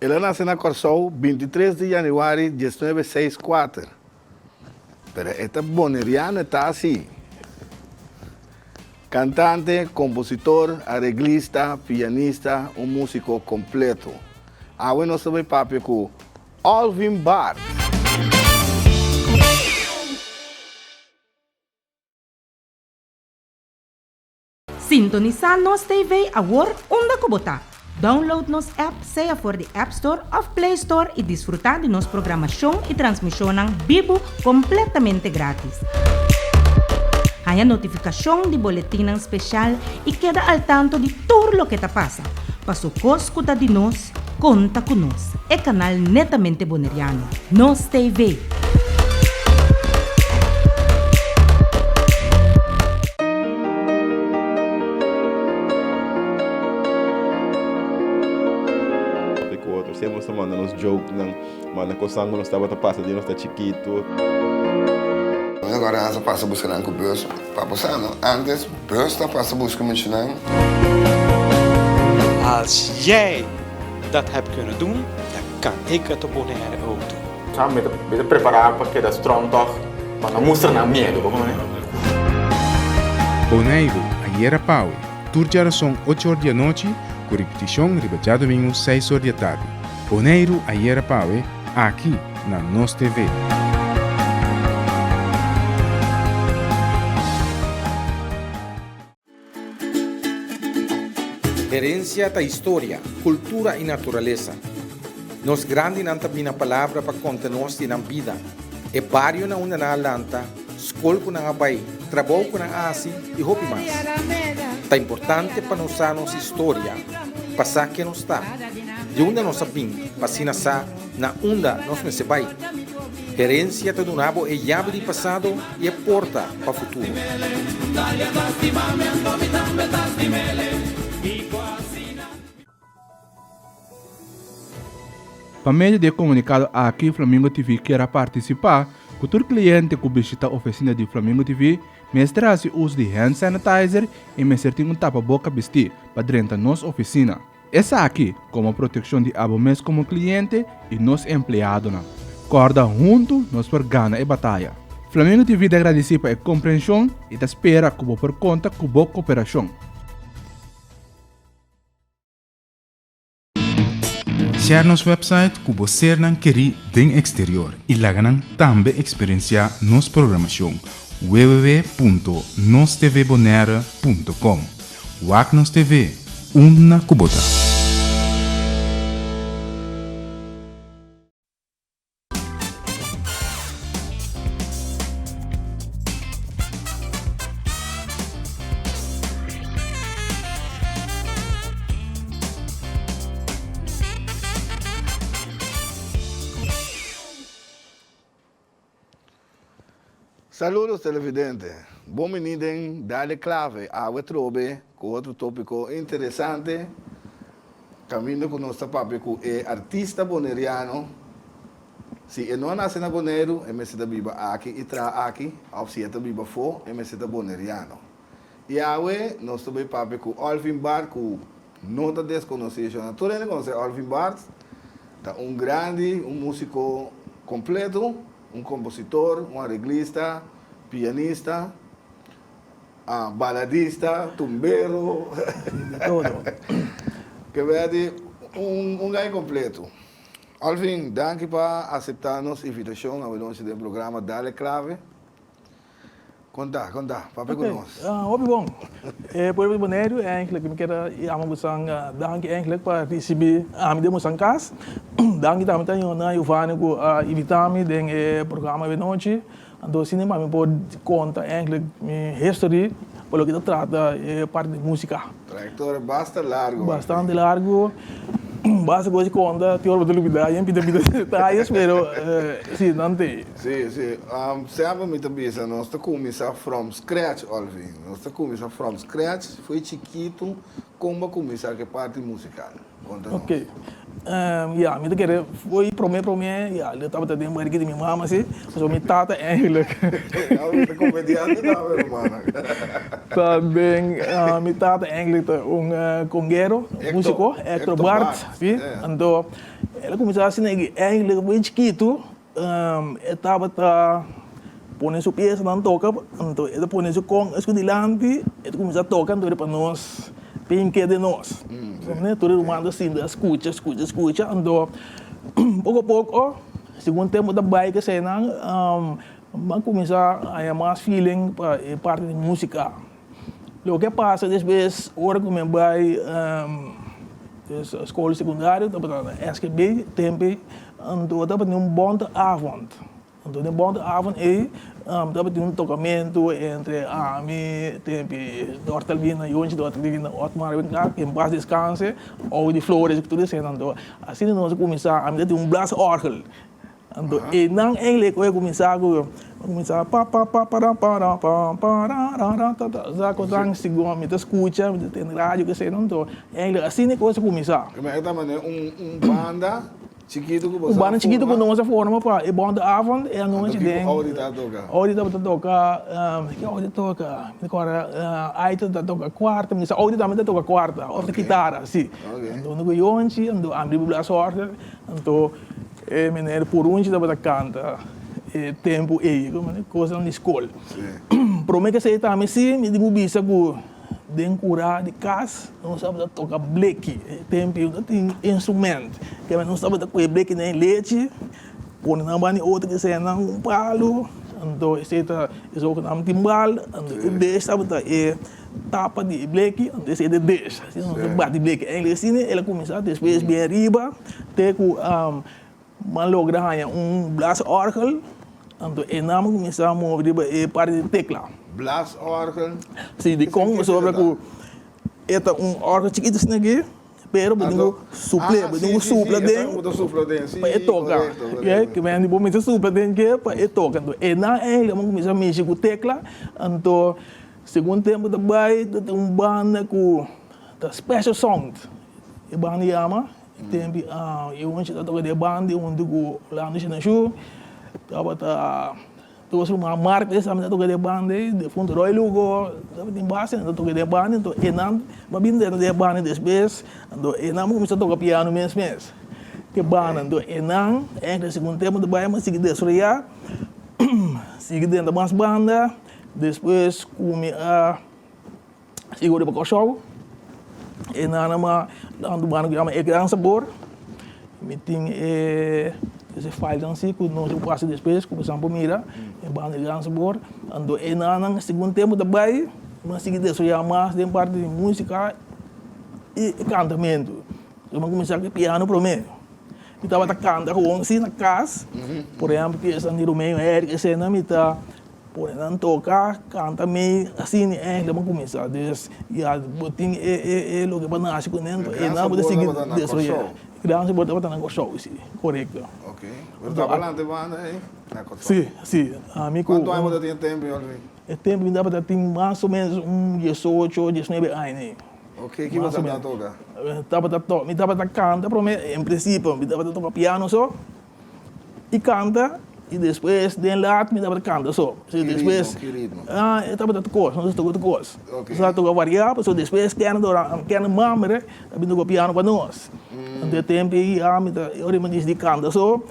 El a nase na Kòrsou bintitres di yanüari diesnuebe seis kuater. Pero e ta boneriano e ta asi. Kantante, kompositor, areglista, pianista, un músiko kompleto. Awe nos ta bai papia ku Alvin Barth. Sintonisá Nos TV awor unda ku bo ta. Download nos app sea for di App Store òf Play Store i disfrutá di nos programashon i transmishonnan bibu kompletamente grátis. Haña notifikashon di boletinnan speshal i keda al tanto di tur loke ta pasa. Paso kos ku ta di nos, Konta ku nos, e kanal netamente boneriano, Nos TV. Papia ku otro, siempre nos ta manda nos jokenan, manda kosnan ku nos tabata pasa di nos ta chikitu. Agora a pasa buska nan ku bus. Pa bo sa no, antes bus ta pasa buska muchanan. Als jij dat hebt kunnen doen, dan kan ik het op Bonaire ook doen. Sa mi ta mi ta prepará pa keda strong tòg, pa no mustra nan miedu, bo kono? Boneiru, ayera pawe, tur djarason ocho or di anochi, ku ripitishon riba djadumingu seis or di atardi. Boneiru, ayera pawe, aki na Nos TV. Herencia ta historia, cultura y naturalesa. Nos grandinan ta bina palabra pa conta nos di nan bida, e bario na unda nan a lanta, scol cu nan a bay, trabou cu nan a haci y hopi mas. Ta importante pa nos sa nos historia, pa sa ken nos ta, di unda nos a bin, pa asina sa na unda nos mester bai. Herencia ta duna bo e yabi di pasado y e porta pa futuro. Pa medio di e komunikado aki Flamingo TV kier a partisipá ku tur kliente ku bishita ofisina di Flamingo TV mester hasi uso di hand sanitizer i mester tin un tapaboka bistí pa drenta nos ofisina. Esaki komo protekshon di abo mes komo kliente i nos empleadonan. Kòrda huntu nos por gana e bataya. Flamingo TV ta gradisí pa e komprenshon i ta spera ku bo por konta ku bo koperashon. Share nos website ku bo sernan kerí den eksterior i laga nan tambe eksperensiá nos programashon www.nostvbonaire.com Wak nos TV unda ku bo ta. Saludos televidente, bon bini den Dale Clave awe trobe ku otro topiko interesante kaminda ku nos ta papia ku e artista boneriano si e no a nase na Boneiru e mester ta biba aki i traha aki òf si e ta biba afó e mester ta boneriano. I awe nos ta bai papia ku Olvin Bart ku no ta deskonosí shona tur hende konosé Olvin Bart ta un grandi un músiko kompleto. Un kompositor, un areglista, pianista, baladista, tumbero. De todo. Ke bea di un un gai kompleto. Alvin, danki pa aseptá nos invitashon awenochi den programa Dale Clave. Konta, konta, papia ku nos. Hopi bon. E pueblo di Boneiru eigenlijk mi kier a yama bosan danki eigenlijk pa risibi ami den bosan kas. Danki tambe ta na Giovanni ku a invita mi den e programa awenochi. Anto asina mi por konta eigenlijk mi history pa loke ta trata e parti di musika. Trayectoria basta largo. Bastante largo. Basta kos di konta, tin ora bo ta lubida yen pida pida detayes pero si nan te. Si, si. Semper mi ta bisa nos ta kuminsá from scratch Olvin. Nos ta kuminsá from scratch, fo'i chikitu. Kon bo a kuminsá ku e parti musikal? Konta nos. Ok. Ya, mi ta kere fo'i promé promé, ya, lo tabata den bariki di mi mama si, pasobra mi tata eigenlijk. Ya bo ta komediante tambe rumannan. Ta den, mi tata eigenlijk ta un konguero, un músiko, Hector Bart, si. Anto el a kuminsá asina eigenlijk bai chikitu. E tabata pone su piesanan toka, anto e ta pone su kon esku dilanti, e ta kuminsá toka anto riba nos pinke den nos. Tur e ruman ta sinta a skucha, skucha, skucha, anto poko poko segun tempu ta bai kesenan nan kuminsá haña mas feeling pa e parti di músika. Loke a pasa despues ora ku mi a bai skol sekundario tabata na SGB tempe anto tabatin un bonte avond. Anto den bonte avond ei tabatin un tokamentu entre ami tempe Dortalbina, Yonchi Dortalbina, Otmar Winklaar, en pas deskanse, Audi Flores ku tur esei. Anto asina nos a kuminsá, ami tabatin un blasorgel. Anto einan eigenlijk ora kuminsá ku kuminsá pa pa pa para para pa pa ra ra ra ta ta sa kosan segun mi ta skucha mi ta tende radio kesei anto eigenlijk asina e kos a kuminsá. Ma e ta manera un un banda chikitu ku boso a Un banda chikitu ku forma? nos a forma pa e bònde avond e anochi Anto den. kiko Audi ta toka? Audi tabata toka ki Audi ta toka mi ta kòrda Aito ta toka kuarta mi sa Audi tambe ta toka kuarta òf kitara si. Anto unda ku Yonchi anto ami riba blasorgel anto. E meneer Purunchi tabata canta e tempo ey, cosnan di scol. Prome ke esey tambe si, mi di bo bisa cu den cura di cas nos tabata toca bleki. E tempo ey no tin instrument. Keme nos tabata coge bleki den lechi, pone nan banda di otro ke nan un palo, anto esey ta e zogenaamd timbal, anto e besh tabata e tapa di e bleki, anto esey ta e besh. Asina nos ta bati bleki. Eigenlijk asina el a cuminsa, despues bien ariba te cu man logra haña un blaasorgel, anto e nan a cuminsa move riba e parti di tecla. Blaasorgel? Si, dicon? Pasobra cu e ta un orgel chikito asina aki, pero bo tin cu suple, bo tin cu supla den pa e toca. Ke men bo mester supla den ke pa e toca. Anto e nan eigenlijk a cuminsa mishi cu tecla, anto Segun tempu ta bai ta tin un banda ku ta Special Sound e banda yama. E tempu e un ta toka den e banda i huntu ku Orlando Shenashu tabata dos ruman Martes tambe ta toka den e banda ei, defunto Roy Lugo tabatin base nan ta toka den e banda enton e nan a bin den e banda despues anto e nan a kuminsá toka piano mes mes ku e banda anto e nan segun tempu ta bai a sigui desaroyá sigui den mas banda. Despues ku mi a siga riba Kòrsou, e nana ma tantu banda ku yama E Gran Sabor. Mi tin e e filenan si ku nos a pasa despues ku boso por mira, e banda E Gran Sabor. Anto e nana segun tempu ta bai, mi a sigui desaroyá mas den parti di músika i e kantamentu. Mi a kuminsá ku e piano promé. Mi tabata kanta gewoon si na kas, por ehèmpel piesa di Romeo i Eric esei mi ta Pone nan toka, kanta mei, asina eigenlijk bo kuminsá. Dus ya bo tin e e e loke bo nase kuné, E e gran nan bo ta sabor sigui tabata na desaroyá. Kòrsou. E gran sabor tabata na Kòrsou, si, korekto. Ok. Bo tabata lanta e banda ei na Kòrsou. Si, si. Ami ku Kuantu aña bo ta tin e tempu, Yolvi? E tempu mi tabata tin mas o ménos un diesocho, diesnuebe aña ei. Ok, ki bo tabata toka? Tabata to, mi tabata kanta promé, en prinsipio mi tabata toka piano so. I kanta i despues den laat mi tabata kanta so. Ki ritmo, ki ritmo? Ah, e tabata tur kos, nos a toka tur kos. Ok. Nos a toka variá, pasobra despues kende dora, kende mamre a bin toka piano pa nos. Anto e tempu ei ya mi ta, ora mi disidi kanta so,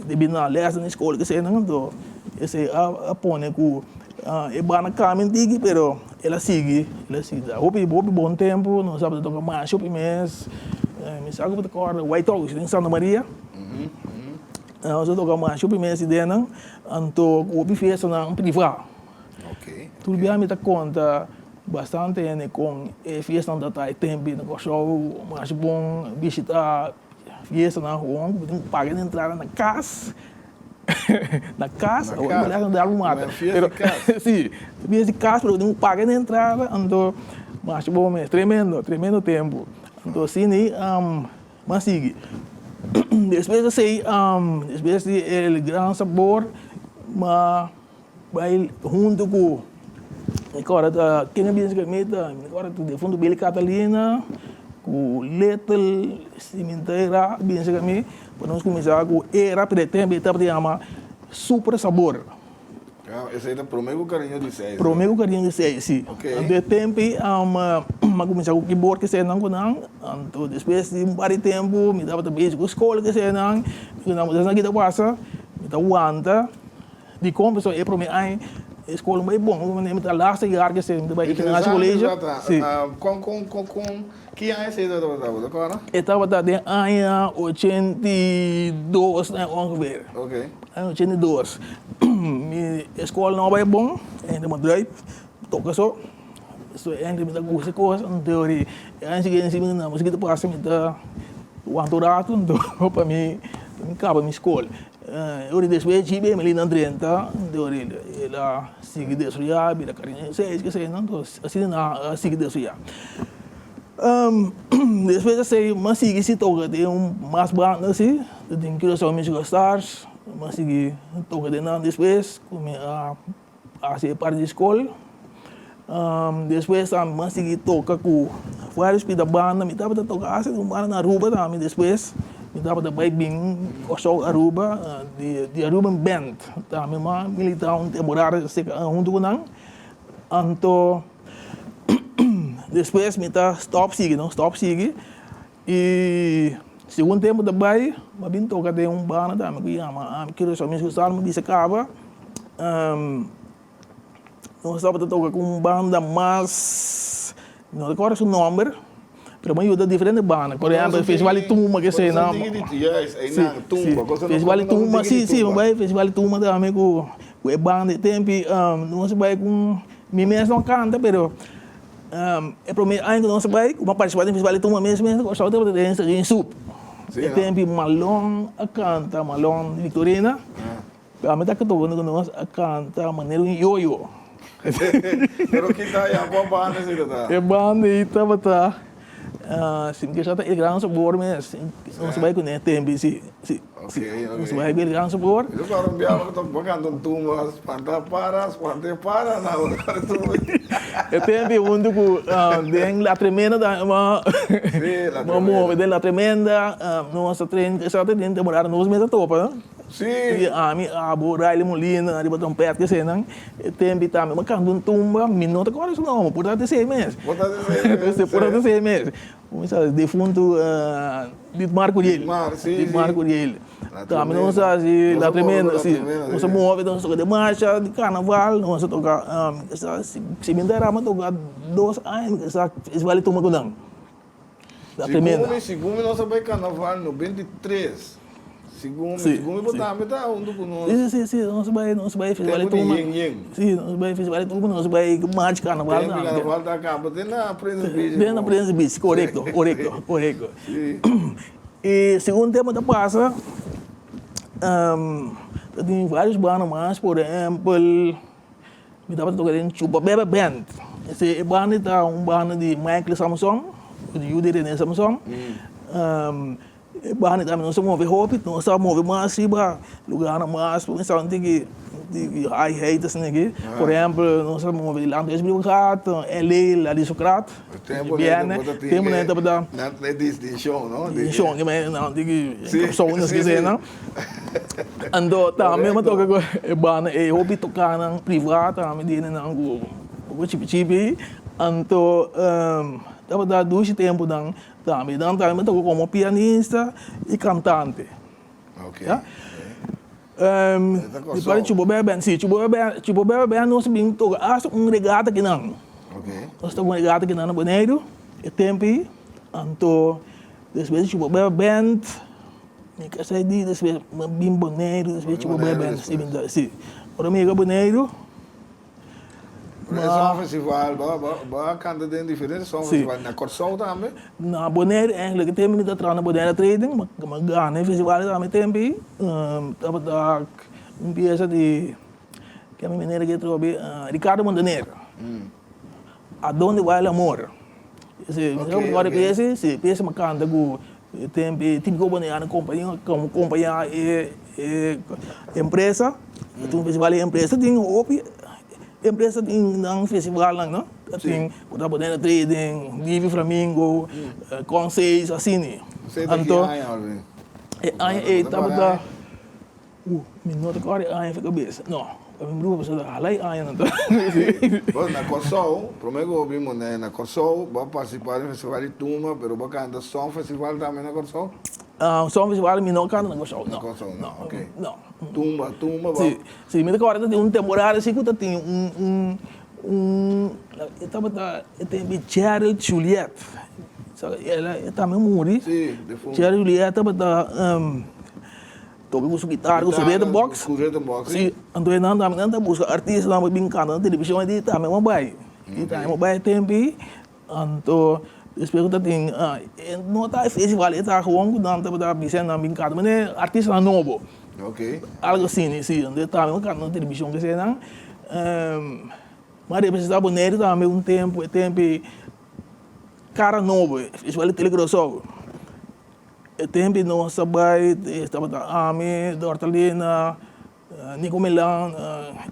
debí na lèsnan di skol kese nan, anto esei a pone ku e banda kambia un tiki, pero el a sigui, el a sigui. Hopi, hopi bon tempu, nos tabata toka masha hopi mes, mi sa ku bo ta kòrda White House den Santa Maria. Nos a toka masha hopi mes ideanan, anto ku hopi fiestanan privá. Tur bia mi ta konta bastante hende kon e fiestanan ta ta e tempu na Kòrsou, masha bon bishitá fiestanan gewoon ku bo tin ku paga di entrada na kas, na kas, awor mi a dar un mata, pero si, fiesta di kas pero bo tin ku paga di entrada, anto masha bon mes, tremendo, tremendo tempu. Anto asina Mas sigui. Despues di esei, despues di El Gran Sabor, m'a bai huntu ku Mi kòrda ta ken a bin serka mi ta mi kòrda ta defuntu Billy Catalina ku Little Siminteira a bin serka mi pa nos kuminsá ku era pero e tempu e tabata yama Super Sabor. Esei ta promé ku Kariño di Seis. Promé ku Kariño di Seis, si. Anto e tempu ei mi a kuminsá ku keyboard kesenan ku nan anto despues di un par di tempu mi tabata bezig ku skol kesenan mi ku nan esaki ta pasa mi ta wanta. Dikon? Pasobra e promé aña e skol no bai bon. Mi ta laatste jaar ke mi ta bai Ignacio Colegio. Si. Kon kon kon kon ki aña esei tabata bo ta kòrda? E tabata den aña 82 ongeveer. Ok. Aña 82. Mi e skol no bai bon, e hende druip, toka so. So e hende mi ta gusta e kos, anto e aña siguiente mi na mosquito pasa mi ta wanta un rato anto pa mi kaba mi skol. Ora despues djip Emily nan drenta, ora el a sigui desoyá, bira kariño seis, kesei no, entonces asina nan a sigui desoyá. Despues di esei mi a sigui si toka den un mas banda si, den Curaçao Musical Stars, mi a sigui toka den nan despues ku mi a Hasi e parti di skol. Despues tambe mi a sigui toka ku varios pida banda. Mi tabata toka hasta ku un banda na Aruba tambe despues. Mi tabata bai bin Kòrsou Aruba di Aruban Band. Tambe mi a militá un temporada huntu ku nan. Anto despues mi ta stòp sigui no, stòp sigui. I segun tempu ta bai, mi a bin toka den un banda tambe ku yama Curaçao Musical Star, mi bisa kaba nos tabata toka ku un banda mas, mi no rekorda su nomber, pero mi a yuda diferente banda, por ehempel Festival di Tumba ke esei nan. Festival di Tumba, si si mi bai Festival di Tumba tambe ku e banda e tempu nos a bai ku mi mes no kanta pero. E prome aña ku nos a bai, ku mi a partisipá den festival di tumba mes mes, Kòrsou tabata den den sup. E tempu Malon a kanta, Malon Victorina, ami ta tokando ku nos a kanta manera un yoyo. Pero kita ya kua banda esei ta ta? E banda ei tabata, si mi ke sa ta El Gran Sabor mes, nos a bai kuné e tempu ei si. Si, si. Nos bai ber gran sabor. Yo kòrda un biaha ku bo kanta un tumba, spanta para, spanta e para, na bo kanta tumba. E tempu ei huntu ku den La Tremenda tambe bo Si, La bo move den La Tremenda, nos a train, esaki ta den temporada nos mes a topa. Si. I ami, abo, Riley Molina riba trompet kesenan. E tempu ei tambe bo kanta un tumba, mi no ta kòrda su nòmber, por ta esei mes. Por ta esei mes. Por ta esei mes. Kuminsá defuntu Ditmar Curiel. Ditmar, sí, sí. Ditmar Curiel. Tambe nos a hasi La Tremenda, sí. Nos a move, nos a toka den marcha di karnaval, nos a toka, si mi ta erá, mi a toka dos aña, mi sa festival di tumba ku nan. La Tremenda. Segun mi, nos a bai karnaval 93. Segun mi, segun mi bo tambe ta huntu ku nos. Si, si, si, nos bai, nos bai festival di Tempu di yen yen. Si, nos bai festival di tumba, nos bai march karnaval tambe. Tempu di karnaval ta kaba te na Princes Beach. Te na Princes Beach, korekto, korekto, korekto. Si. I segun tempu ta pasa, ta tin varios banda mas, por ehempel, mi tabata toka den Chupa Bebe Band. Ese e banda ta un banda di Michael Samson, di yu di Rene Samson. E banda tambe nos a move hopi, nos a move mas riba lugarnan mas ku esnan tin ki high height asina aki. Por ehempel nos a move dilanti di Briogat, LA, la Aristocrat, Bierne, tempu nan tabata. Nan e distinshon no. Distinshon, nan tin ki kòrsou nos kese nan. Anto tambe mi a toka ku e banda ei hopi tokanan priva tambe di hendenan ku poko chipi chipi. Anto tabata dushi tempunan. Tambe nan tambe toca como pianista y cantante. Ok. Ya. Di parte Chubo Bebe Band, si, Chubo Bebe Band, Chubo Bebe Band nos bin toca hasta un regata kinan. Ok. Nos toca un regata kinan na Boneiru, e tempo ei. Anto despues di Chubo Bebe Band, mi ka sa di despues mi bin Boneiru, despues Chubo Bebe Band, si, si. Ora mi yega Boneiru. Pero e songfestival, bo, bo, bo a kanta den diferente songfestival. Na Kòrsou tambe? Na Bonaire eigenlijk. E tempu mi ta traha na Bonaire Trading, mi a gana e festival tambe e tempu ei. Tabata un piesa di, ke mi manera ke trobe, Ricardo Montaner, A donde va el amor. Si, mi ta recorda e piesa ei, si, e piesa mi a kanta ku e tempu ei Típico Bonaireano kompaña, kompaña e empresa, tin un festival di empresa tin hopi. empresa tin nan festivalnan no. Ta tin ku ta Bonaire Trading, Livi Flamingo, Conseis, asina. Esei ta ki aña Alvin? E aña ei tabata. Mi no ta kòrda e aña for kabes. No, pa mi bruha pasobra ta hala e añanan ta. Bon, na Kòrsou, promé ku bo bin Bonaire, na Kòrsou bo a partisipá den festival di tumba, pero bo a kanta Song Festival tambe na Kòrsou? Song Festival mi no a kanta na Kòrsou, no. Na Kòrsou no, ok. No. Tumba, tumba bo. Si, si, mi ta kòrda ta tin un temporada si ku ta tin un, un, un, e tabata e tempu di Gerald Juliet. El a, e tambe muri. Si, defuntu. Gerald Juliet tabata. Toca cu su guitarra cu su rhythm box. Cu rhythm box, si. Anto e nan tambe nan ta busca artistanan pa bin canta na television e di tambe bo bay. E tambe bo bay e tempo ey. Anto despues cu ta tin e no ta e festival e ta gewoon cu nan tabata bisa nan bin canta manera artistanan nobo. Algo asina si. Anto e tambe bo canta na television cu esey nan. M'a representa Bonaire tambe un tempo e tempo ey Cara Nobo festival di Tele Curaçao. E tempu nos a bai tabata ami, Dortalina, Nico Milan,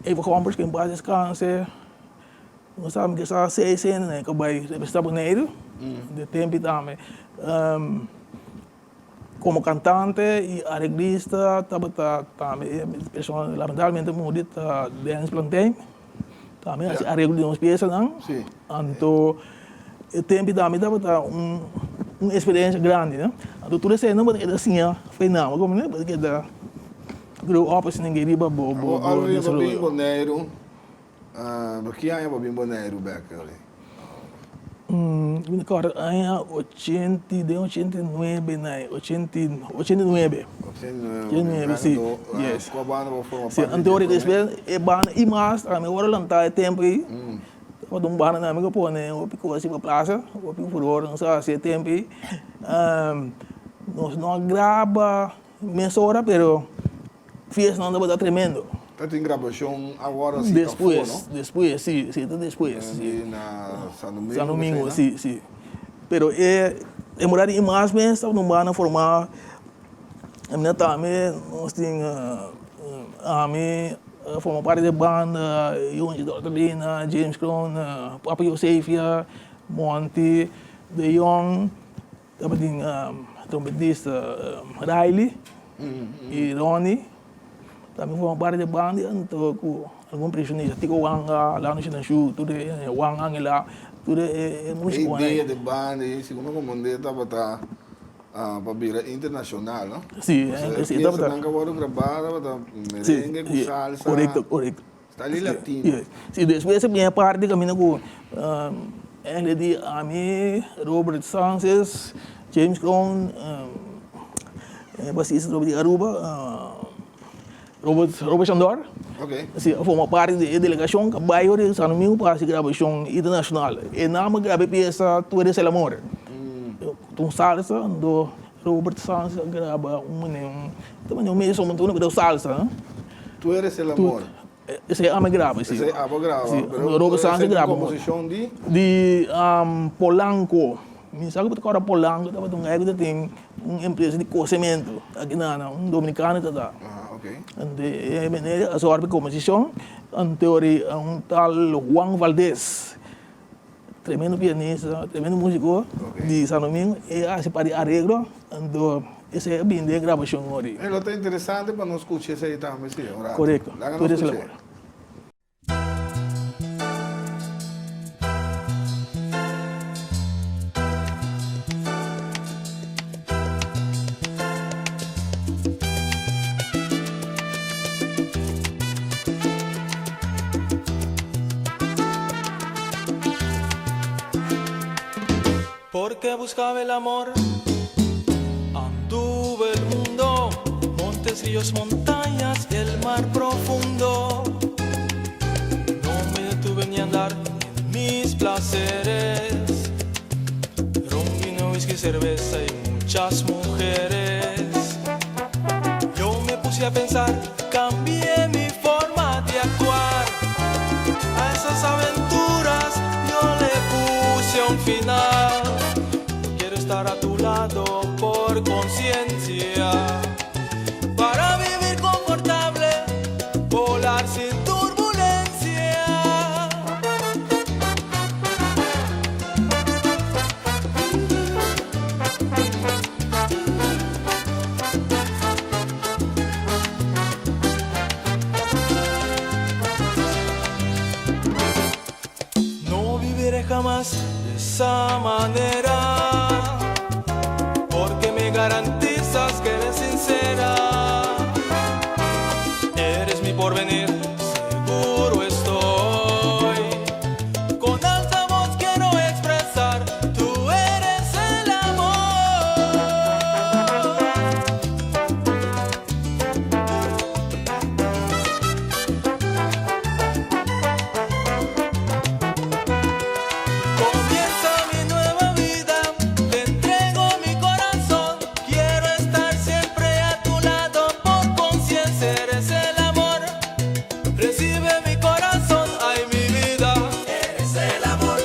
Eva Gompers ku en pas deskanse. Nos ta mi sa seis hende ku a bai representá Boneiru den tempu tambe. Komo kantante i areglista tabata tambe e persona lamentablemente muri ta Dennis Plantijn. Tambe a hasi areglo di nos piesanan. Anto e tempu tambe tabata un un experiencia grandi no. Anto tur esei no bo ta keda siña for nan, bo comprende? Bo ta keda grow up asina ke riba bo bo Abo Alvin bo bin Boneiru, bo ki aña bo bin Boneiru bek Alvin? Mi ta kòrda aña ochenta den ochenta i nuebe na ochenta i ochenta i nuebe. Ochenta i nuebe si, yes. Kua banda bo forma parti di? Si, anto despues e banda i mas ami ora lanta e tempu ei. Tabata un banda nan mi ku pone hopi kos riba plasa, hopi furor nos a hasi e tempu ei. Nos no a graba mesora pero fiestanan tabata tremendo. Ta tin grabashon awor asi afó no? Despues, despues si, si ta despues si. Na San Domingo San Domingo si, si. Pero e temporada di mas mes tabata un banda formá. Ami tambe nos tin ami a forma parti di e banda Yonchi Dortolina, James Kroon, Papa Josefia, Monty de Jong, tabatin trompetista Riley y Ronnie tambe forma parti di e banda anto ku algun presionista Tico Wanga, Lano Shinashu, tur e Juan Angela, tur e musikonan. E idea di e banda ei segun mi komprende tabata Pa bira internacional, no? Sí, e piesanan ku a wòrdu grabá tabata merengue ku salsa. Korekto, korekto. Sta li latino. Sí, despues e primer parti kaminda ku Henry di ami, Robert Sanchez, James Kroon, e basista trobe di Aruba, Robert, Robert Shandor. Sí, a forma parti di e delegashon ku a bai for di San Domingo pa hasi grabashon internashonal. E nan a graba e piesa Tu eres el amor. Ta un salsa, anto Robert Sanchez a graba un manera, un ta manera un medio somontuna pero salsa, no? Tu eres el amor. Esei amo a graba, si. Esei abo a graba, Si, pero Robert Sanchez esei ta graba. composicion di? Di Polanco. Mi sa ku bo ta kòrda Polanco tabata un guy ku ta tin un empresa di kosementu aki na un dominikano ta ta. Ah, ok. Anto e meneer a sòrg pa e komposishon, anto ori un tal Juan Valdez, tremendo pianista, tremendo músiko di San Domingo, e a hasi par di areglo, anto esei a bini den e grabashon ori. E lo ta interesante pa nos skucha esei tambe si, un rato. Korekto, Laga tur nos esei skuch'é. lo. Porque buscaba el amor Anduve el mundo Montes, ríos, montañas y el mar profundo No me detuve ni andar en mis placeres Ron, vino, whisky, cerveza y muchas mujeres Yo me puse a pensar, cambié mi forma de actuar A esas aventuras yo le puse un final Quiero estar a tu lado por conciencia Para vivir confortable, volar sin turbulencia. amas de esa manera? Porque me garantizas que eres sincera. Eres mi porvenir, seguro estoy. Con alta voz quiero expresar, tú eres el amor. Comienza mi nueva vida, te entrego mi corazón. Quiero estar siempre a tu lado, por conciencia eres el amor. Recibe mi corazón, ay mi vida. Eres el amor.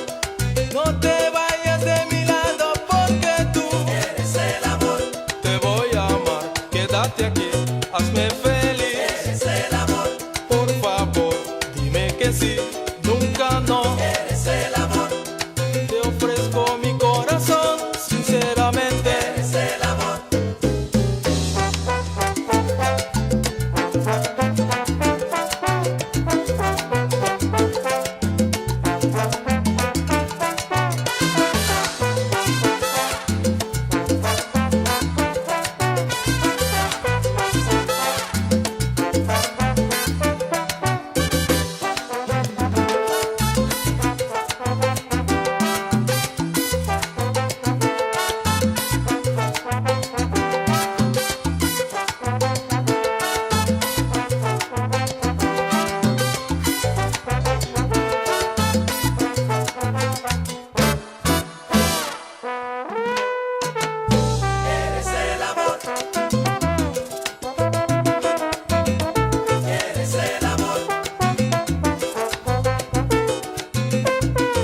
No te vayas de mi lado porque tú eres el amor. Te voy a amar, quédate aquí, hazme feliz. Eres el amor. Por favor, dime que sí, nunca no. Eres el amor. Te ofrezco mi corazón, sinceramente. Eres el amor. Eres el amor. Eres el amor.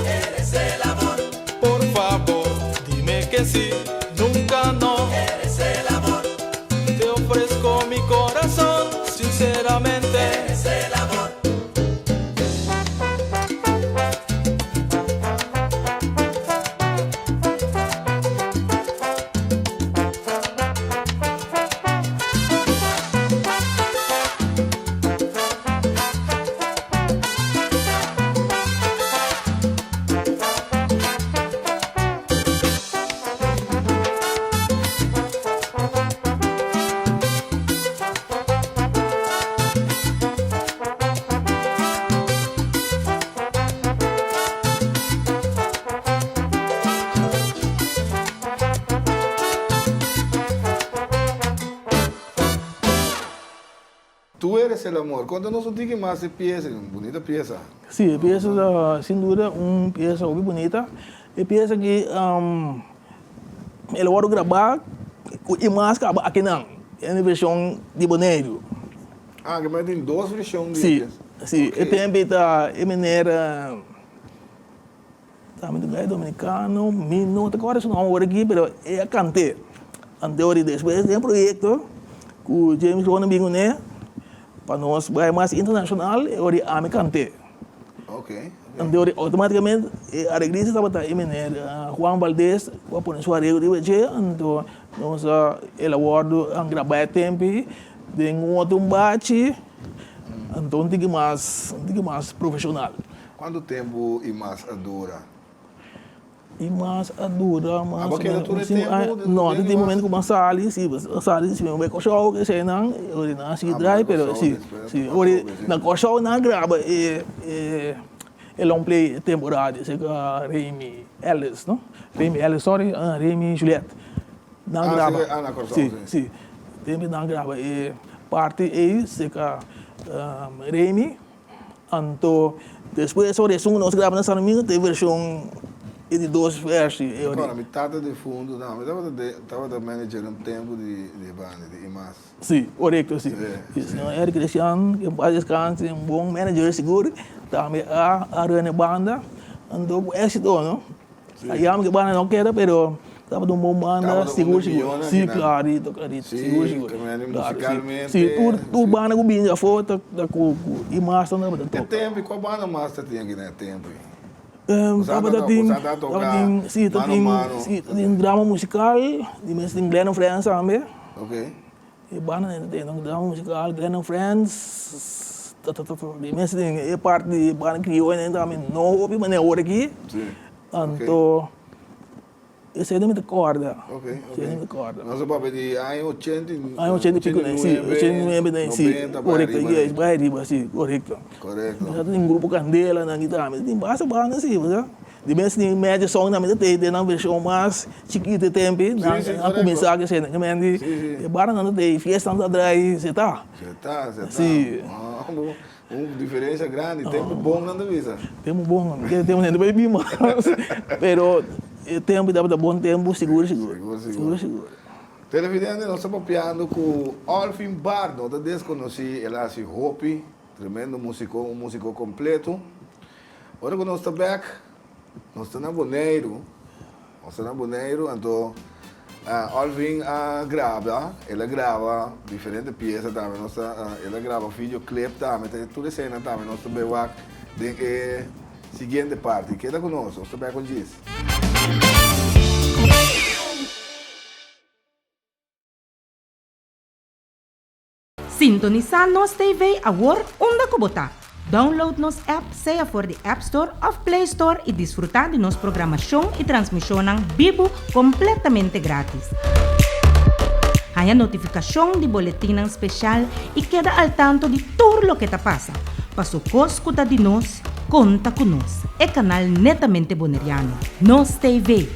Eres el amor. Por favor, dime que sí, nunca no. Eres el amor. Te ofrezco mi corazón, sinceramente. Eres el amor. Tú eres el amor. Konta nos un tiki mas e piesa, un bunita piesa. Sí, e piesa ta sin duda un piesa hopi bunita. E piesa aki el a wòrdu grabá ku i mas kaba akinan, den e vershon di Boneiru. Ah, ke men tin dos vershon di e piesa. Sí, sí. E tempu ei ta e manera. Tambe tin dominicano, mi no ta kòrda su nòmber awor aki, pero e a kant'é. Anto ora despues den e proyekto ku James Brown a bin kuné pa nos bai mas internashonal, e ora ami kant'é. Anto ora outomátikamente e areglista tabata e meneer Juan Valdez ku a pone su areglo riba dje, anto nos a el a wòrdu a grabá e tempu den un otro bachi, anto un tiki mas un tiki mas profeshonal. Cuanto tempo y mas a dura? Y mas a dura mas Abo keda tur e tempo? No, tin tin momento cu bo a sali, si, bo a sali si bo bay Corsou ke esey nan, ora nan a sigui draai, pero si, si, ora na Corsou nan a graba e e long play temporada esey cu Remy Ellis no, Remy Ellis sorry, Remy Juliet, nan a graba, si, si, tempo nan a graba e parti ey cerca Remy. Anto despues ora esun nos graba na San Domingo ta e version e di dos versi. E ora mi tata defunto tambe tabata de tabata manager un tempo di di e banda di Imas. Si, korekto si. Si señor Eric Christian ke en paz descanse un bon manager sigur tambe a a run e banda anto ku exito no. A yama ke banda no keda pero tabata un bon banda sigur sigur. Si klarito klarito sigur sigur. Si tur tur banda ku bini afo ta ku i mas ta tabata toka. E tempo kua banda mas ta tin aki na e tempo ei? Tabata tin tabatin si tabatin si tabatin drama musical di mes tin Glenn and Friends tambe. E banda nan ta tene drama musical Glenn and Friends di mes tin e parti di banda krioyo nan tambe no hopi manera ora aki. Anto esei mi ta kòrda. Esei mi ta kòrda. Nos a papia di aña ochenta i Aña ochenta i piko nei, si, ochenta i nuebe nei, si, korekto, yes, bai ariba, si, korekto. Korekto. Nos a tin grupo Kandela nan ki tambe, tin basta banda si, bo sa. Di mes tin Magic Song tambe ta tei den nan vershon mas chikito e tempi, nan a kuminsá ku esei, nan di e barnan ta tei, fiestanan ta drai, se ta. Se ta, se ta. Si. Un diferencia grandi, tempo bon nan ta bisa. Tempo bon, mi kere tempo hende bai bin mas, pero e tempo tabata bon tempo sigur sigur. Sigur sigur. Sigur sigur. Televidente nos ta papiando cu Olvin Bart, no ta desconoci, el a haci hopi, tremendo musico, un musico completo. Ora cu nos ta bek, nos ta na Boneiru, nos ta na Boneiru, anto Olvin a graba, el a graba diferente piesa tambe, nos ta, el a graba videoclip tambe, ta tur esena tambe nos ta bay wak den e siguiente parti. Keda cu nos, nos ta bek con djis. Sintonisá Nos TV awor unda ku bo ta. Download nos app sea for di App Store òf Play Store i disfrutá di nos programashon i transmishonnan bibu kompletamente grátis. Haña notifikashon di boletinnan speshal i keda al tanto di tur loke ta pasa. Paso kos ku ta di nos, konta ku nos, e kanal netamente boneriano, Nos TV.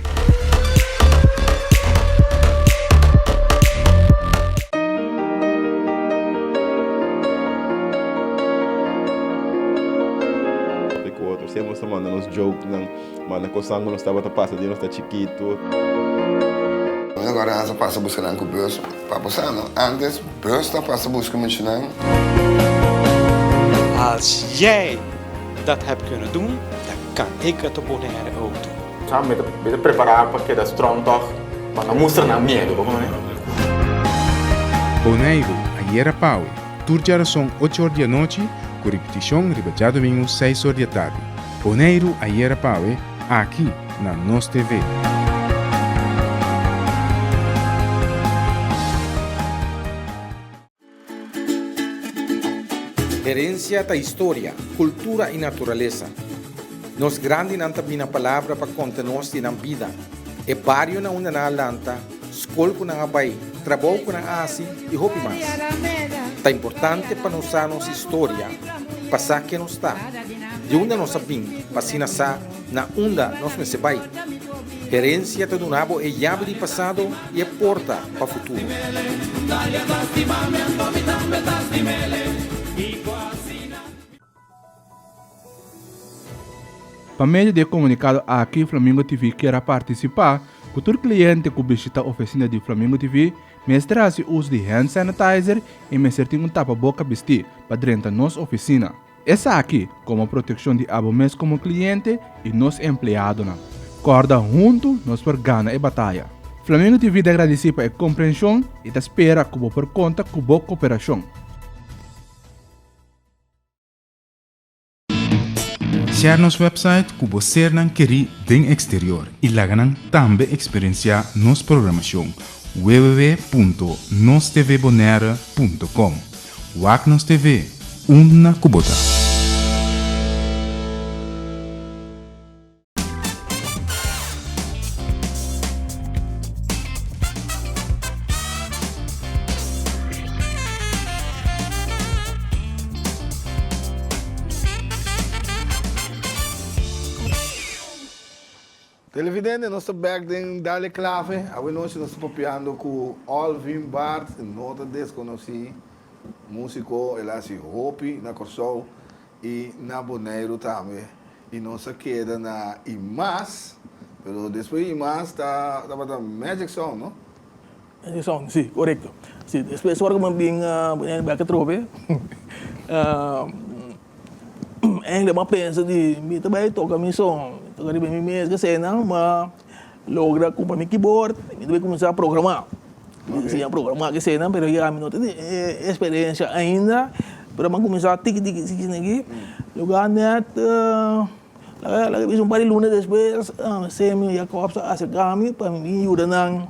Ku otro siempre nos ta manda nos jokenan, manda kosnan ku nos tabata pasa di nos ta chikitu. Mi agora a pasa buska nan ku bus pa bo sa no antes bus ta pasa buska muchanan. Als jij dat hebt kunnen doen, dan kan ik het op Bonaire ook doen. Sa mi ta mi ta prepará pa keda strong tòg pa no mustra nan miedu, bo kono? Boneiru, ayera pawe, tur djarason ocho or di anochi ku ripitishon riba djadumingu seis or di atardi. Boneiru, ayera pawe, aki na Nos TV. Herencia ta historia, cultura y naturalesa. Nos grandinan ta bina palabra pa conta nos di nan bida, e bario na unda nan a lanta, scol cu nan a bay, trabou cu nan a haci y hopi mas. Ta importante pa nos sa nos historia pa sa ken nos ta, di unda nos a bin pa asina sa na unda nos mester bai. Herencia ta duna bo e yabi di pasado y e porta pa futuro. Pa medio di e komunikado aki Flamingo TV kier a partisipá ku tur kliente ku bishita ofisina di Flamingo TV mester hasi uso di hand sanitizer i mester tin un tapaboka bistí pa drenta nos ofisina. Esaki komo protekshon di abo mes komo kliente i nos empleadonan. Kòrda huntu nos por gana e bataya. Flamingo TV ta gradisí pa e komprenshon i ta spera ku bo por konta ku bo koperashon. Share nos website ku bo sernan kerí den eksterior i laga nan tambe eksperensiá nos programashon www.nostvbonaire.com. Wak nos TV, unda ku bo ta. Televidente, nos ta bek den Dale Clave. Awe nochi nos ta papiando ku Olvin Bart, no ta deskonosí músiko, el a hasi hopi na Kòrsou i na Boneiru tambe. I nos a keda na Imas, pero despues di Imas ta tabata Magic Sound, no? Magic Sound, si, korekto. Si, despues ora ku mi bin Boneiru bek atrobe, Eigenlijk mi a pensa di mi ta bai toka mi son, mi toka riba mi mes eseinan, mi a logra kumpra mi keyboard, mi ta bai kuminsá programá. Mi siña programá eseinan, pero ya mi no tin e eksperensia ainda, pero mi a kuminsá tiki tiki tiki tiki, lugá nèt laga bisa un par di luna despues Semi Jacobs a aserká mi pa mi bin yuda nan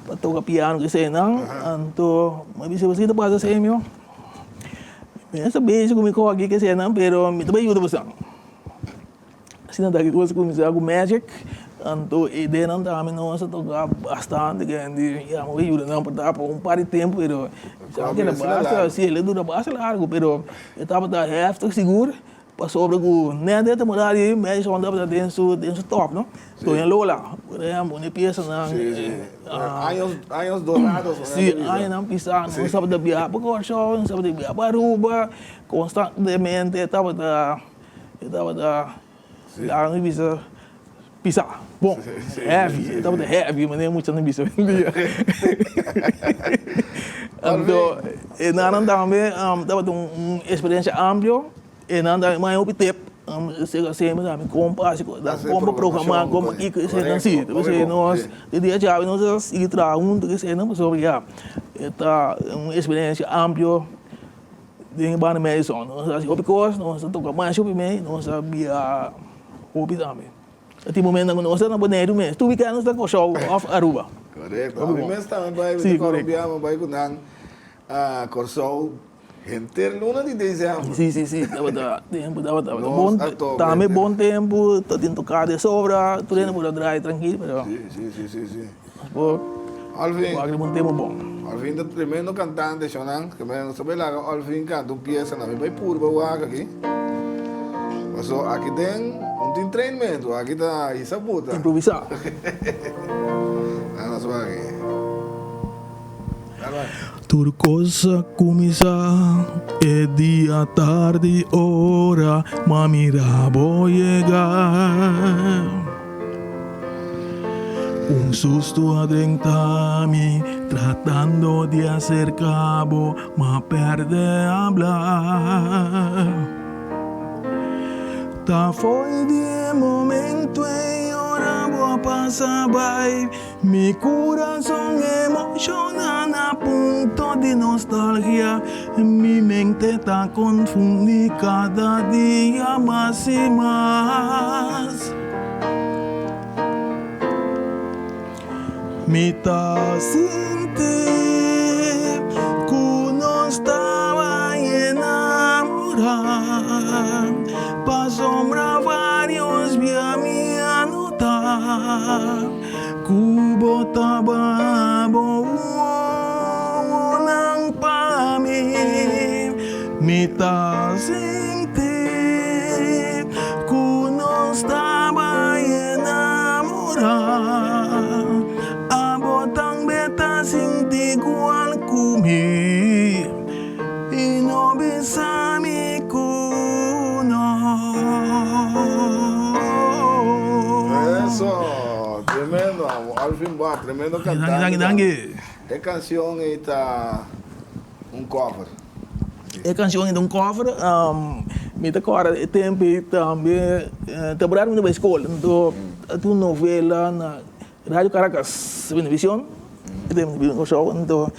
pa toka piano eseinan, anto mi a bisa paske ta pasa Semi? Mi no sa bezi ku mi koki ke senan pero mi ta bai yuda boso. Asina ta ki kos kuminsá ku Magic, anto e ideanan tambe nos a toka bastante grandi, ya mi a yuda nan por ta pa un par di tempu pero sa keda basta, si el a dura basta largu pero e tabata heftig sigur pasobra ku nèt e temporada ei Magic Sound tabata den su den su top no, Doña Lola por ehempel un di e piesanan Años dorados si añanan pisá nos tabata biaha pa Kòrsou nos tabata biaha pa Aruba konstantemente tabata. E tabata laga mi bisa pisa bon heavy e tabata heavy manera mucha nan bisa hoy en dia anto e nan tambe tabata un experiencia amplio e nan tambe maya hopi tip semper ta mi kompa hasi kon pa programa kon pa kiko esei si nos di dia djawe nos a sigui traha hunto esei pasobra ya e ta un experiencia amplio. Den e banda Madison nos a hasi hopi kos, nos a toka masha hopi mei, nos a bia hopi tambe. Ta tin momentonan ku nos ta na Boneiru mes, tur wikènt nos ta Kòrsou òf Aruba. Korekto, ami mes tambe bai, mi ta kòrda un bia mi bai ku nan a Kòrsou henter luna di desèmber. Si, si, si, tabata tempu, tabata bon, tambe bon tempu, ta tin toká de sobra, tur hende por a drai trankil, pero. Si, si, si, si, si. Bo Alvin. Wak riba un tema bon. Alvin ta tremendo cantante shonan. Tremendo. Nos ta bay laga Alvin canta un pieza na. Mi bay purba wak aki. Paso aki den un tin trainmento. Aki ta hisa puta. Improvisa. Laga nos wak aki. Dale bay. Tur cos a cuminsa e dia tardi ora m'a mira bo yega. Un susto a drenta mi tratando di acerca bo m'a perde habla. Ta fo'i di e momento ei ora bo a pasa bai Mi curazon emociona na punto di nostalgia Mi mente ta confundi cada dia mas y mas Mi ta sinti cu nos taba enamora Pasobra varios bia mi a nota Ku bo taba bo wowonan pa mi, mi ta sinti ku nos taba enamorá. Abo tambe ta sinti igual ku mi i no bisa mi ku no. Eso! Tremendo amo. Alvin Bua, tremendo cantante. Danki, danki. E cancion ei ta un cover. E cancion ei ta un cover. Mi ta corda e tempo ei tambe, temporada mi ta bai scol, anto tin un novela na Radio Caracas Venevisión, e tempo mi ta biba na Curaçao, anto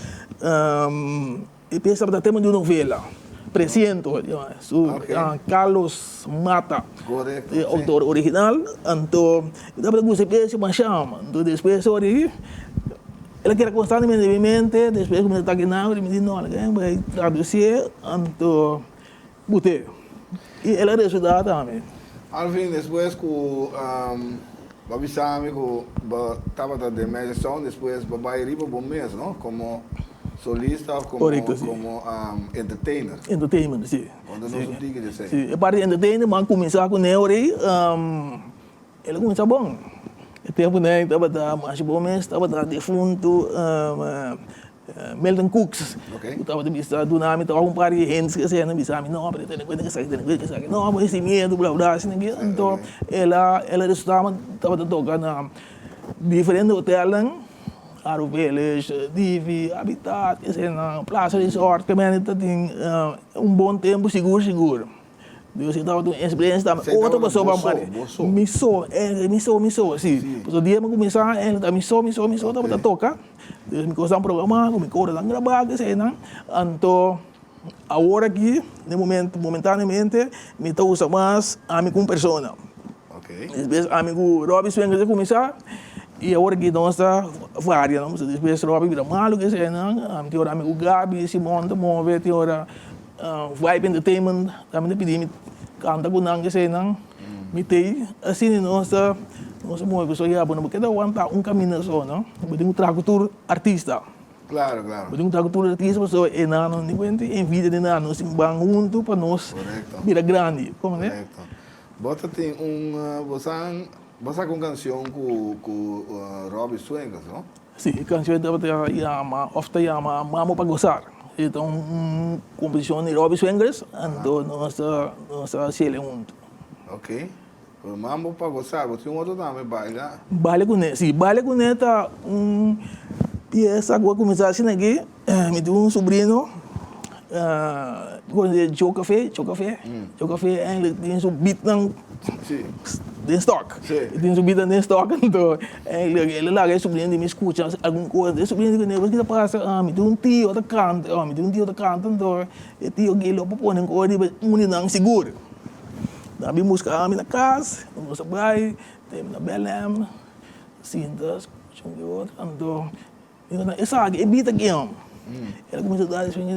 E pieza tabata tema di un novela, Presiento, su Carlos Mata, e autor original. Anto mi tabata gusta e pieza masha, anto despues ora di el a keda constantemente den mi mente, despues ku mi ta taki nan, mi di no, mi bai traducié, anto but'é. I el a resulta tambe. Alvin, despues ku bo a bisa mi ku bo tabata den Magic Sound, despues bo bai riba bo mes, no? Komo solista òf komo Korekto, si. komo entertainer. Entertainment, si. Konta nos un tiki di esei. Si, e parti di entertainer bo a kuminsá kuné ora ei, el a kuminsá bon. E tempunan ei tabata masha bon mes, tabata defuntu Milton Cooks, ku tabata bisa duna mi tabata un par di hende ku esei nan bisa mi no pero tene kuenta ku esaki tene kuenta ku esaki no bo hasi miedu bla bla asina aki anto el a el a resulta mi tabata toka na diferente hotelnan Aro Village, Divi, Habitat eseinan Plaza Resort ke mende ta tin un bon tempu sigur sigur. Dios e tabata un experiencia tambe Esei otro tabata pasobra bo so, bo so. Mi so, eh, mi so, mi so, si. Pasobra dia mi cuminsa eh ta mi so, mi so, mi so tabata toca. Dus mi cosnan programa cu mi coranan graba cu eseinan. Anto awor aki den momento momentaneamente mi ta usa mas ami cu un persona. Despues ami cu Robby Swinkels a cuminsa y awor aki nos ta varia, no? Pasobra despues Robby bira malo cu eseinan, tin ora ami cu Gaby Simon ta move, tin ora. Vibe Entertainment tambe ta pidi mi kanta ku nan eseinan. Mi t'ei asina nos ta nos ta move pasobra ya bo no por keda wanta un kaminda so no. Bo tin ku traha ku tur artista. Claro, claro. Bo tin ku traha ku tur artista pasobra e nan no tin kuenta envidia di nan. Nos tin ku ban huntu pa nos bira grandi. Komprende? Korekto. Bo ta tin un bo sa bo saka un kanshon ku ku Robby Swinkels no? Si, e kanshon tabata yama òf ta yama Mambo pa Gozar. E ta un komposishon di Robby Swinkels anto nos ta nos ta hasiel huntu. Ok. Pero Mambo pa Gozar, bo tin un otro tambe, Baila. Baila Kuné, si. Baila Kuné ta un piesa ku a kuminsá asina aki. Mi tin un sobrino ku a Joe Café, Joe Café, Joe Café eigenlijk tin su beatnan den stock. E tin su beatnan den stock anto eigenlijk el a laga e sobrino di mi skucha algun kos. E sobrino di mi ki ta pasa? Mi tin un tio ta kanta, mi tin un tio ta kanta anto e tio aki lo por pone un kos riba un di nan sigur. Nan a bin buska ami na kas, nos a bai, te na Belém, sinta skucha un ki otro anto. Mi dico nan, esaki e bita kion? El a cuminsa dal su mi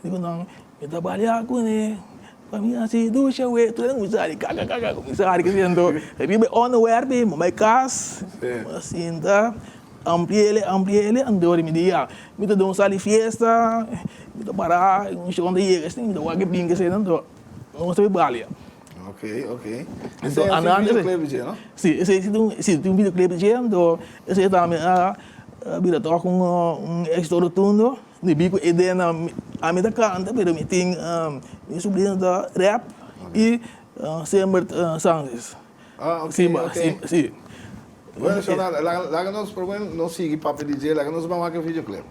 dico nan, mi ta balia cune, pa mi haci dushi awe. Tur a cuminsa hari kakakaka, cuminsa hari kesi anto riba e onderwerp mi bai cas, mi a sinta ampliele ampliele anto mi di ya, mi ta den un sal di fiesta, mi ta para un shon ta yega mi ta wak e bin kese anto nos ta balia. Ok, ok. Esei a un videoclip dje, no? Si, esei si tin, si tin un videoclip dje, anto esei tambe a bira tok un un éxito rotundo. Debí ku e idea-nan, ami ta kanta pero mi tin mi sobrino ta rap i Sembert Sanchez. Ah, ok, ok. Si, si. Bueno, Shonald, laga nos promé nos sigui papia di dje, laga nos ban wak e videoclip.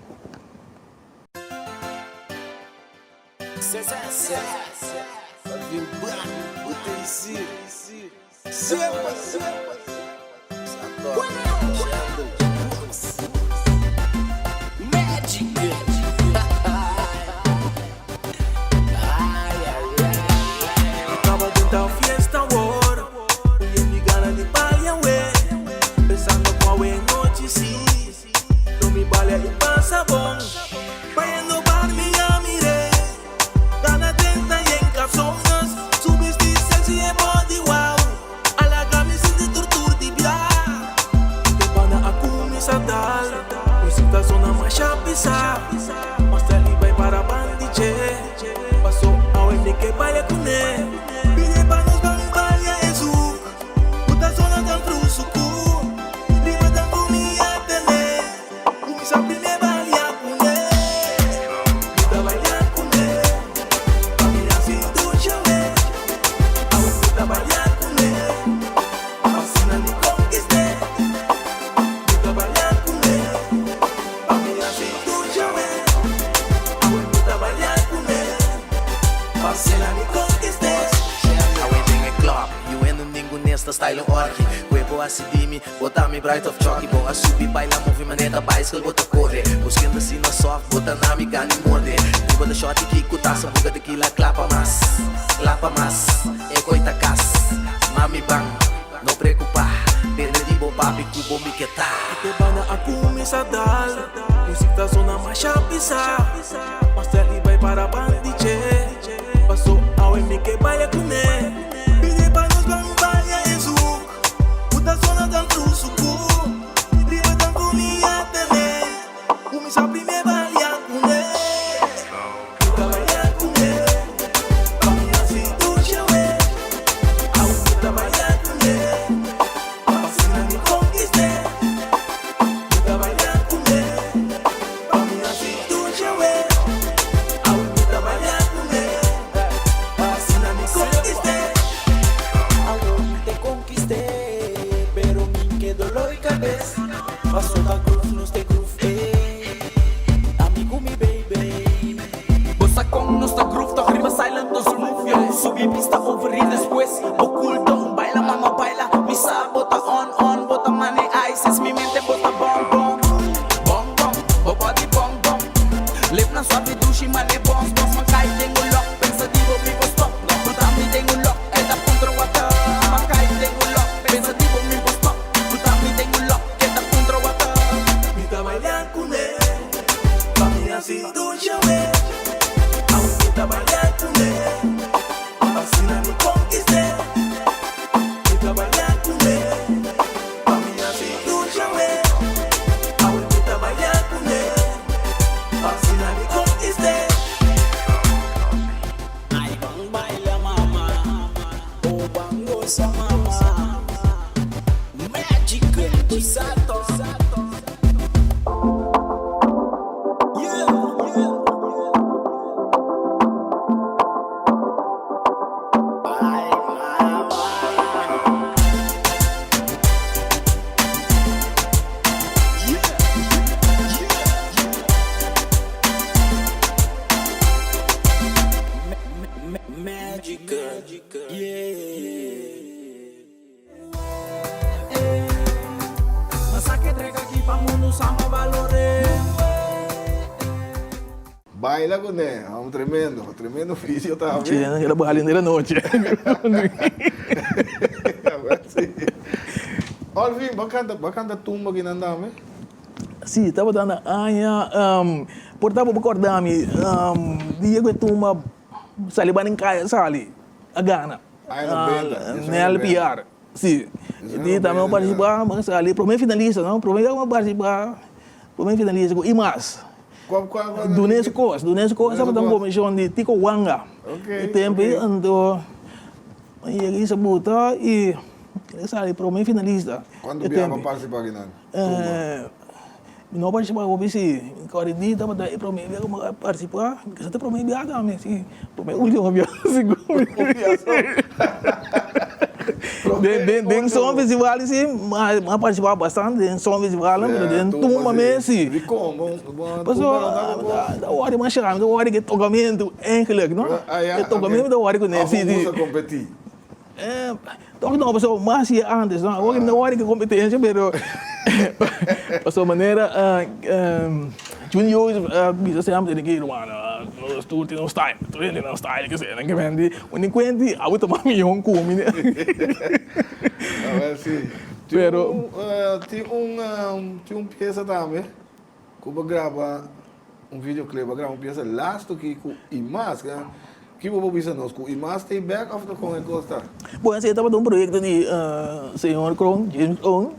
Baila ku ne, un tremendo, tremendo video tambe. Sí, nan keda baila henter anochi. Sí. Olvin, bo a kanta, bo a kanta tumba kinan tambe? Sí, tabata na aña, por ta bo por kòrda mi, dia ku e tumba sali banda en kaya sali, a gana. Aña nobenta, dies aña Nel nobenta. Piar, sí. Di tambe bo partisipá, bo a sali promé finalista, no? Promé bia ku bo a partisipá, promé finalista ku Imas. Dun'é su kos, dun'é su kos tabata un komishon di Tico Wanga. E tempu ei anto mi yega Isa Buta i e sali promé finalista. Kuantu bia bo a partisipá kinan? Tumba. Mi no a partisipá hopi si. Mi kòrda di tabata e promé bia ku mi a partisipá, kisa ta e promé bia tambe si, promé ultimo bia sigur. Den son festival si mi a partisipá bastante den son festival pero den tumba mes si. Pasobra mi ta wòrdu masha, mi ta wòrdu ku e tokamentu eigenlijk no, e tokamentu mi ta wòrdu kuné si. Tok no pasobra mas hasi antes no, awor mi ta wòrdu ku e kompetensia pero pasobra manera Junior Joseph a bisa semper tene ke ruman nos tur tin nos style, tur hende tin nan style kese nan ke menti un di kuenti abo ta mas mihó ku mi. Awel si. Pero Tin un tin un piesa tambe ku bo graba un videoclip, bo graba un piesa lastu ki ku Imas. Ki bo por bisa nos? Ku Imas ta e bek of ta kon e kos ta? Bueno, esei tabata un proyekto di señor Kroon, James Kroon.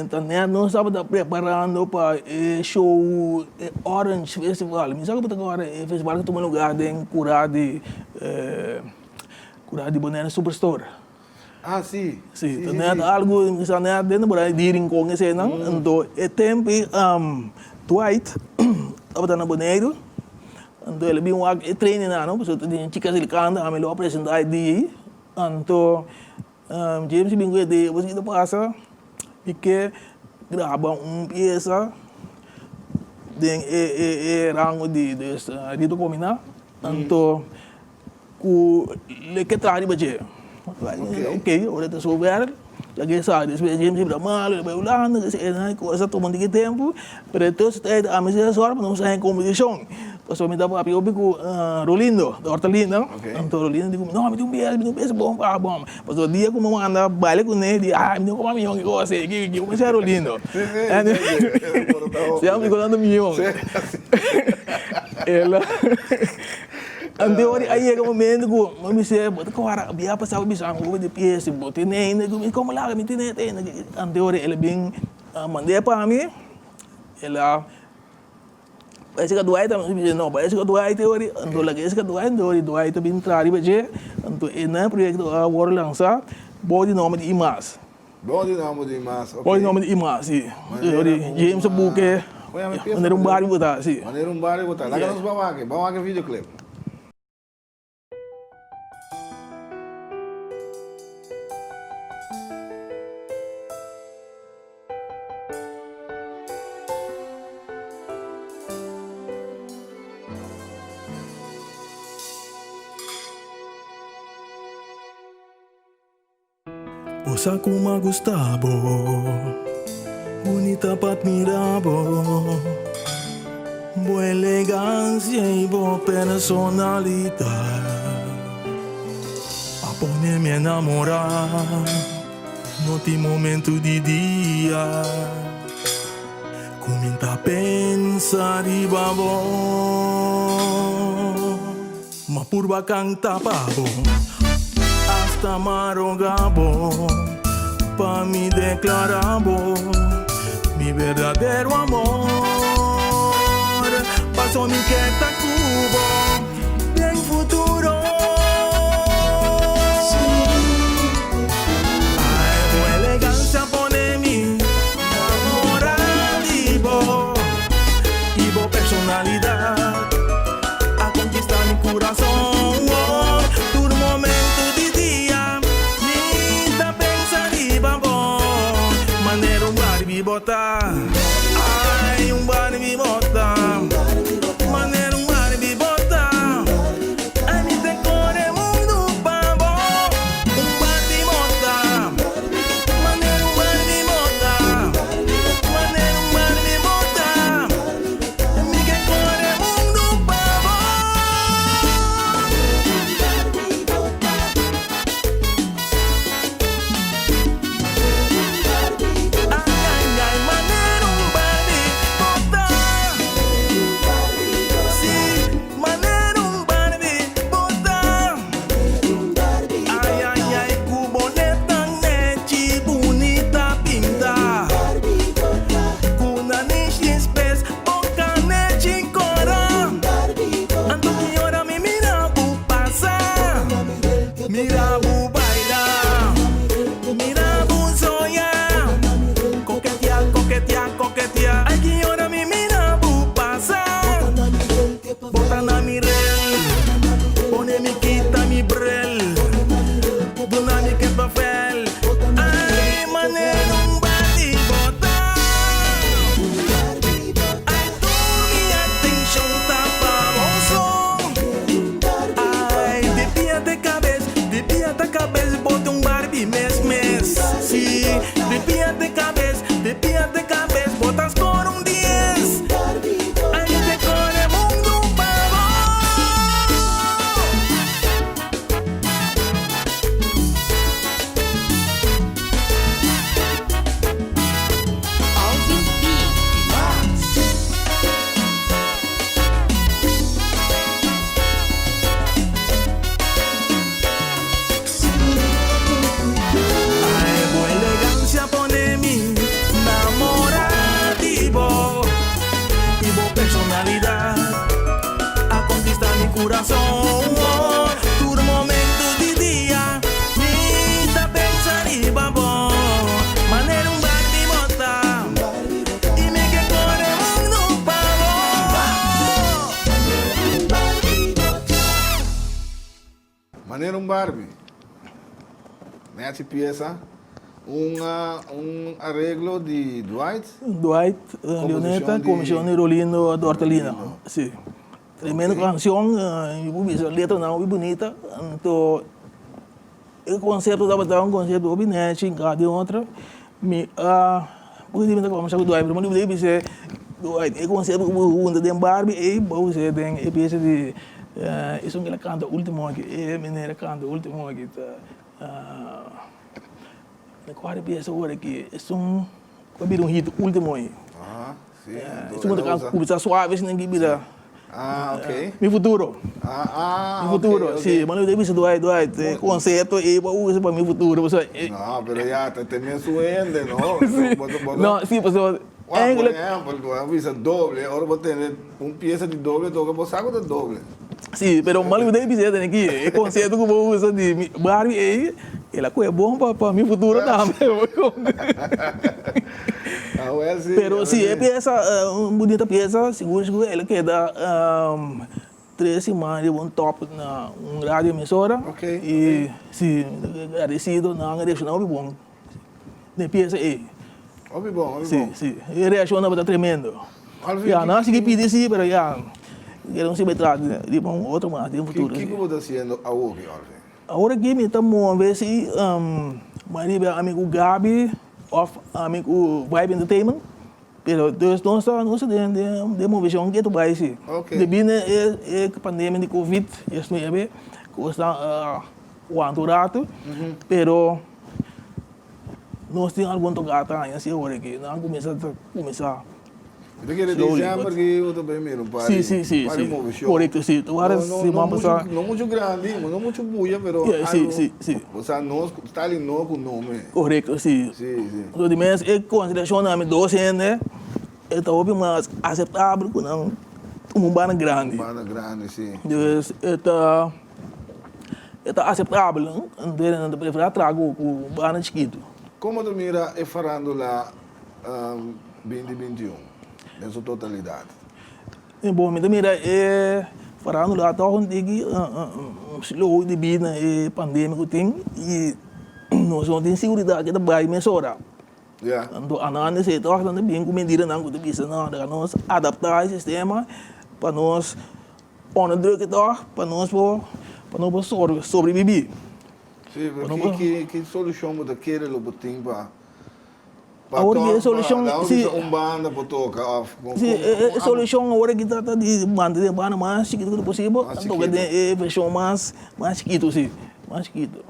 Ta net nos tabata preparando pa e show e Orange Festival. Mi sa ku bo ta kòrda e festival ku tuma lugá den kurá di kurá di Bonaire Superstore. Ah, si. Si, ta net algu, mi sa net den temporada di Rincon eseinan. Anto e tempu ei Dwight tabata na Boneiru. Anto el a bin wak e training nan no, pasobra ta tin chicas el canta, ami lo a presenta e dia ei. Anto James a bin ku e idea, bo sa ki ta pasa, mi ke graba un piesa den e e rango di dus Rito Komina, anto ku le ke traha riba dje. Ok, ora ta sober, laga e sa, despues James a bira malu, el a bai Hulanda, esei kos a tuma un tiki tempu, pero e tos tijd ami si a sòru pa nos haña kompetishon, pasobra mi ta papia hopi ku Rolindo, di Hortalinda, anto Rolindo di ku mi, no mi tin un bies, mi tin un bies bon pa bo, pasobra dia ku mi manda baile kuné, di ah mi tin ku koma mion ki kos ei, ki ki kuminsá Rolindo, si ami ku tantu mion, el a. Anto ora a yega momento ku mi bisa bo ta kora bia pasa bo bisa mi bo di pie si bo tene ainda ku mi komo laga mi tene ainda anto ora el a bin mand'é pa mi el a bai seka Dwight mi bisa no bai seka Dwight e ora anto laga e seka Dwight anto ora Dwight a bin traha riba dje anto e nan proyekto a wòrdu lansa bou di nòmber di Imas. Bou di nòmber di Imas ok. Bou di nòmber di Imas si James a buke manera un bario bo ta si. Manera un bario bo ta laga nos ban wak ban wak e videoclip. Bo sa ku m'a gusta bo, bunita pa admira bo. Bo elegancia y bo personalidad a pone mi enamora. No tin momento di dia ku mi ta pensa riba bo. M'a purba canta pa bo, hasta m'a roga bo, pa mi declara bo mi berdadero amor. Paso mi ke ta cu bo den futuro. Ay, bo elegancia pone mi namora di bo y bo personalidad. A conquista mi curason oh, Tur momento di dia Mi ta pensa riba bo Manera un Barbie bo ta Ay, un Barbie bo ta Manera un Barbie bo ta Ay, mi ta core mundu pa bo Un Barbie bo ta Manera un Barbie bo ta Manera un Barbie bo ta Mi ke core. Barbie mes mes. Si, di pia te kabes, di pia te kabes, bo ta score un dies. Ami te kore mundu pa bo. Alvin B. Max. Ai bo elegancia pone mi namora di bo Y bo personalidad a conquista mi curazon Tur momento di dia mi ta pensa riba bo Manera un Barbie bo ta Y mi ke core mundo pa bo. Manera un Barbie. Nechi piesa. Un un areglo di Dwight. Dwight Leoneta, komishon di Rolindo Dortalina. Si. Tremendo kanshon, mi por bisa letranan hopi bunita. Anto e konsepto tabata un konsepto hopi nechi, nka den otro. Mi a por di mi ta komensá ku Dwight, pero mi a bisa Dwight e konsepto ku bo hunta den Barbie ei bo us'é den e piesa di esun ku el a kanta ultimo aki, e meneer a kanta ultimo aki ta na kua piesa ora aki esun ku a bira un hit ultimo ei. Esun ku ta kuminsá suave esnan ki bira Mi futuro. Mi futuro, si. Mano ta bisa Dwight, Dwight, e concepto ei bo a usa pa mi futuro, pasobra e. No, pero ya ta te mesun hende, no? Si. No, si, pasobra eigenlijk. Por ehempel, bo a bisa doble, ora bo tende un pieza di doble toca, bo sa cu ta doble. Si, pero malo ta bisa esaki aki, e concepto cu bo usa di mi Barbie ei, el a coge bon pa mi futuro tambe. Pero si e pieza, un bunita pieza, sigur sigur el a keda tres siman riba un top na un radio emisora. Y si, agradecido nan a reacciona hopi bon na e pieza ei. Hopi bon, hopi bon. Si, si, e reaccion tabata tremendo. Ya, nan a sigui pidi si, pero ya, kere un sigui tras riba un otro mas den futuro. Kiko bo ta haciendo awoki, Alvin? Awor aki mi ta move si mi riba ami ku Gaby of ami ku Vibe Entertainment pero dus nos ta nos ta den den moveshon ketu bai si. Debí na e pandemia di covid 19 kos ta wanta un ratu pero nos tin algun tokata aña si awor aki nan a kuminsá ta kuminsá. Mi ta kere december ki bo ta bay mira un par di par di movecion. Correcto, si. Ta wara siman pasa. No mucho grandi, no mucho buya, pero algo. Bo sa nos ta ali no cu nome. Correcto, si. Si, si. So di mes e consideracion na mi dos hende e ta hopi mas aceptabel cu nan tuma un banda grandi. Un banda grandi, si. Dus e ta e ta aceptabel, anto nan ta prefera trago cu banda chikitu. Como ta mira e farandula 2021 den su totalidat. Bon, mi ta mira e farandula tòg un tiki slow debí na e pandemia ku tin i nos no tin seguridat ke ta bai mesora. Anto anan esei tòg nan ta bin ku medidanan ku ta bisa no, laga nos adaptá e sistema pa nos pone druk tòg pa nos por pa nos por sobrebibí. Sí, pero ki solushon bo ta kere lo bo tin pa Awor ki e solucion si un banda por toca of si e solucion awor aki ta di manda den banda mas chikito ku ta posibel a toca den e version mas mas chikito si mas chikito.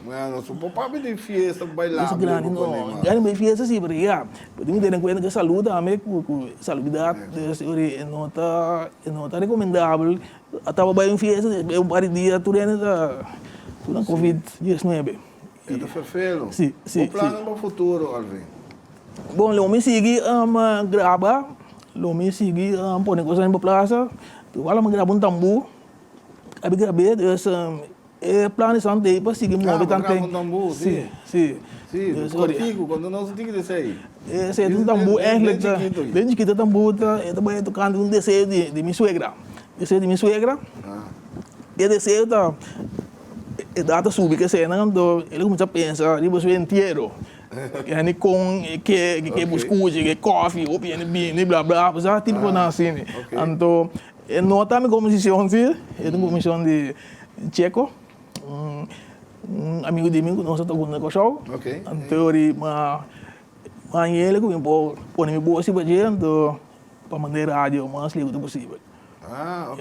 Bueno su por papia di fiesta bailable Fiesta grandi no grandi bai fiesta si pero ya bo tin ku tene kuenta ku e salud tambe ku ku salubridad dus e no ta e no ta recomendabel a tabata bai un fiesta despues un par di dia tur hende ta ku nan covid 19. E ta ferfelu. Si, si, Bo plannan pa futuro, Alvin? Bon, lo mi sigui graba, lo mi sigui pone cosnan riba plaza. Igual mi graba un tambú, abi grab'é, dus e plan esnan t'ei pa sigui move Ah, bo graba un tambú, si. Si, si. Si, cortico, cuando nos tin ki ta esei? Esei ta un tambú eigenlijk ta, den chikito e tambú ta, e ta bai tocando un deseo di mi suegra, deseo di mi suegra, e deseo ta. E data subi ke esena anto el a kuminsá pensa riba su entiero. Ke hende kon, ke ke bo skucha, ke kòfi, hopi hende bini, bla bla, bo sa tipo kosnan asina. Anto e no ta mi komposishon si, e ta un komposishon di Checo. Un amigu di mi ku nos a toka huntu na Kòrsou. Anto di m'a haña el ku mi por pone mi bos riba dje anto pa manda e radio mas leu ku ta posibel. Ah, ok.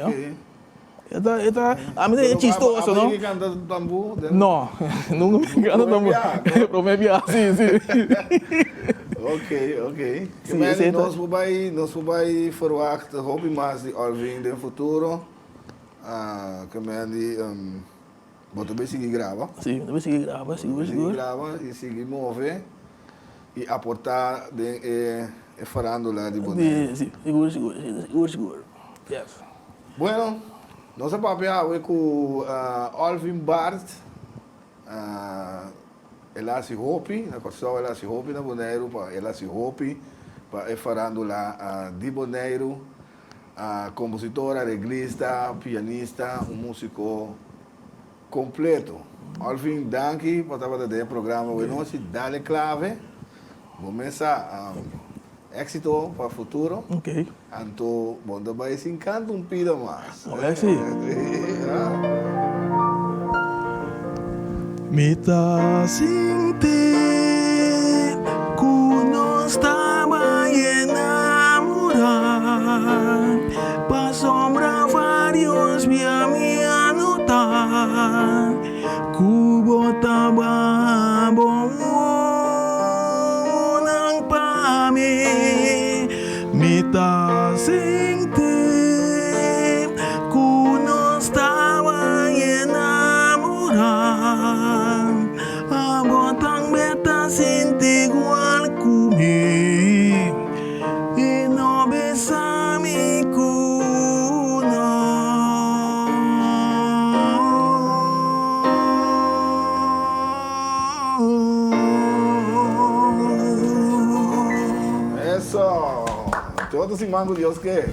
E ta, e ta, ami ta e chistoso, no? Abo yega kanta tambú? No, nunka mi kanta tambú. Promé bia, si, si. Ok, ok. Ke meni nos por bai, nos por bai ferwagt hopi mas di Alvin den futuro. Ke meni bo ta bay sigui graba. Si, mi ta bay sigui graba, sigur, sigur. Sigui graba i sigui move i aportá den e farándula di Boneiru. Si, sigur, sigur, sigur, sigur. Yes. Bueno, nos a papia awe ku Alvin Bart. El a hasi hopi na Kòrsou, el a hasi hopi na Boneiru, pa el a hasi hopi pa e farándula di Boneiru. Kompositor, areglista, pianista, un músiko kompleto. Alvin, danki pa tabata den e programa awe nochi. Dale Clave, bo mes sa. Éxito pa futuro. Ok. Anto bo ta bai sin canta un pida mas. Oe si. Mi ta sinti cu nos ta bai enamora pasobra varios bia mi a nota Ku bo ta bo wowonan pa mi, mi ta sinti ku nos tawa enamorá. Abo tambe ta sinti igual ku mi i no bisa mi ku no. Eso! Todo siman ku Dios ke.